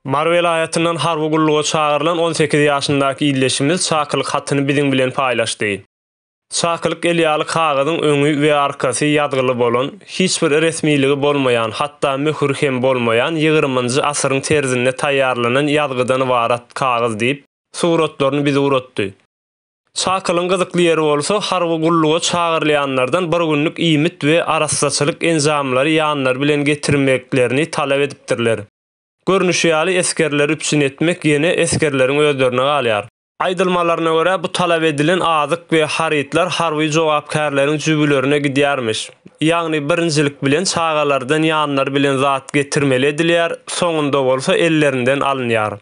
Mary welaýatyndan harby gulluga çagyrylan 18 ýaşyndaky ildeşimiz çakylyk hatyny biziň bilen paýlaşdy. Çakylyk el ýaly kagyzyň öňi we arkasy ýazgyly bolan, hiç bir resmiligi bolmaýan, hatda möhüri hem bolmaýan ýigriminji asyryň terzinde taýýarlanan ýazgydan ybarat kagyz diýip, suratlaryny bize ugratdy. Çakylygyň gyzykly ýeri bolsa, harby gulluga çagyrylýanlardan bir günlük iýmit we arassaçylyk enjamlary ýanlary bilen getirmeklerini talap edipdirler. Görnüşi ýaly, esgerleri üpjün etmek ýene esgerleriň özlerine galýar. Aýdylmalaryna görä, bu talap edilen azyk we harytlar harby jogapkärleriň jübülerine gidýärmiş. Ýagny birinjilik bilen çagalardan ýanlary bilen zat getirmeli edilýär, soňunda bolsa ellerinden alynýar.